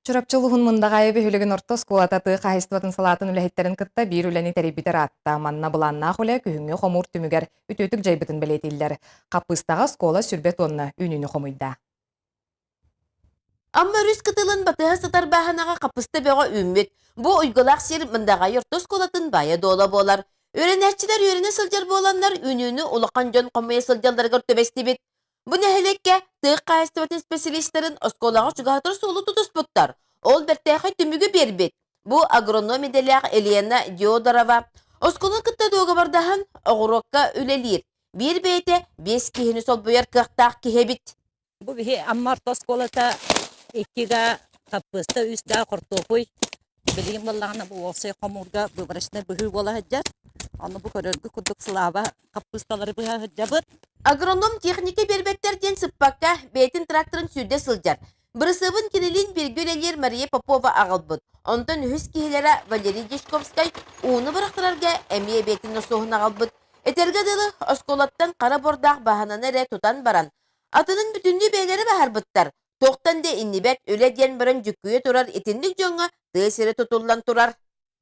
Чурапчы улууһун Мындаҕаайы бөһүөлэгин орто оскуолата тыа хаһаайыстыбатын салаатын үлэһиттэрин кытта биир үлэни тэрийбитэ ыраатта. Манна былааннаах үлэ күһүҥҥү хомуур түмүгэр үтүөтүк дьайбытын бэлиэтииллэр. Хаппыыстаҕа оскуола сүрбэ туонна үүнүүнү хомуйда. Амма өрүс кытылын батыһа сытар бааһынаҕа хаппыста бөҕө үүммүт. Бу уйгулаах сир Мындаҕаайы орто оскуолатын баайа-дуола буолар. Үөрэнээччилэр үөрэнэ сылдьар буоланнар үүнүүнү улахан дьон хомуйа сылдьалларыгар түбэстибит. Бу нэһилиэккэ тыа хаһаайыстыбатын специалистарын оскуолаҕа чугаһатар суолу тутуспуттар. Ол бэртээхэй түмүгү биэрбит. Бу агроном идэлээх Елена Диодорова оскуоланы кытта дуогабардаһан оҕуруокка үлэлиир. Биир бэйэтэ биэс киһини солбуйар кыахтаах киһи эбит. Бу биһи Амма орто оскуолата икки га хаппыыста, үс га хортуопуй. Билигин буоллаҕына бу уопсай хомуурга выборочнай быһыы буола сылдьар. Ону бу көрөргүт курдук Слава хаппыысталары быһа сылдьабыт. Агроном техника биэрбэттэр диэн сыппакка, бэйэтин тракторын сүүрдэ сылдьар. Бырысыабын кинилиин бииргэ үлэлиир Мария Попова аҕалбыт. Онтон үһүс киһилэрэ Валерий Дьячковскай ууну бырахтарарга эмиэ бэйэтин носуоһун аҕалбыт. Этэргэ дылы, оскуолаттан хара бордаах баһананы эрэ тутан баран, атынын бүтүннүү бэйэлэрэ баһарбыттар. Туохтан да иннибэт үлэ диэн баран дьүккүйэ турар итинник дьоҥҥо тыа сирэ тутуллан турар.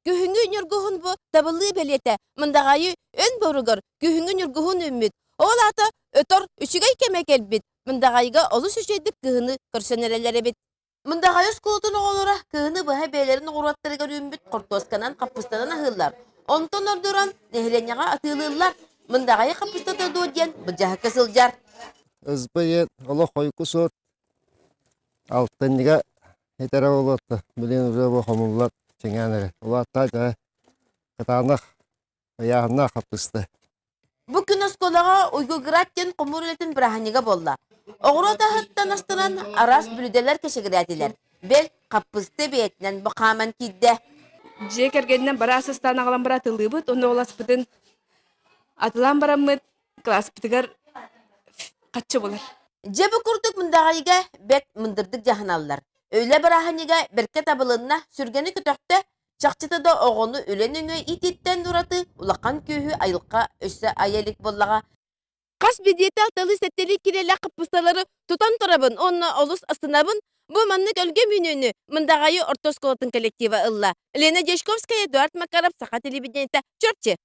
Күһүҥҥү ньургуһун бу табыллыы бэлиэтэ Мындаҕаайы өн боругар күһүҥҥү ньургуһун үүммүт. Ол аата өтөр үчүгэй кэмэ кэлбит. Мындаҕаайыга олус үчүгэйдик кыһыны көрсөн эрэллэр эбит. Мындаҕаайы оскуолатын оҕолоро кыһыны быһа бэйэлэрин оҕуруоттарыгар үүммүт хортуосканан, хаппыыстанан аһыыллар. Онтон ордорон нэһилиэнньэҕэ атыылыыллар. Мындаҕаайы хаппыыстата дуо диэн былдьаһыкка сылдьар. СБЕ олох хойку суот алтынньыга этэрэ буолуотта билигин уже бу хомуллар чиҥээн эрэр улааттаа дьэ кытаанах ыйааһыннаах хаппыста. Бу күн оскуолаҕа Уйгуград диэн хомуур үлэтин бырааһынньыга буолла. Оҕуруот аһыттан астанан араас бүлүүдэлэр кэчигирээтилэр. Бэл, хаппыста бэйэтинэн бу хааман киирдэ. Дьиэ кэргэнинэн бары ас астаан аҕалан бара атылыыбыт, онно ол аспытын атылаан бараммыт кылааспытыгар хаччы булар. Дьэ бу курдук Мындаҕайыга бэрт мындырдык дьаһаналлар. Үлэ бырааһынньыга бэркэ табылынна, сүргэни көтөхтө, чахчыта да оҕону үлэ нөҥүө иитииттэн ураты улахан күүһү айылҕа өссө айа илик буоллаҕа. Хас бидиэтэ алталыы-сэттэлии киилэлээх хаппыысталары тутан турабын уонна олус астынабын. Бу маннык өлгөм үүнүүнү Мындаҕайы орто оскуолатын коллектива ылла. Лена Дьячковская, Эдуард Макаров, Саха телевидениета, Чурапчы.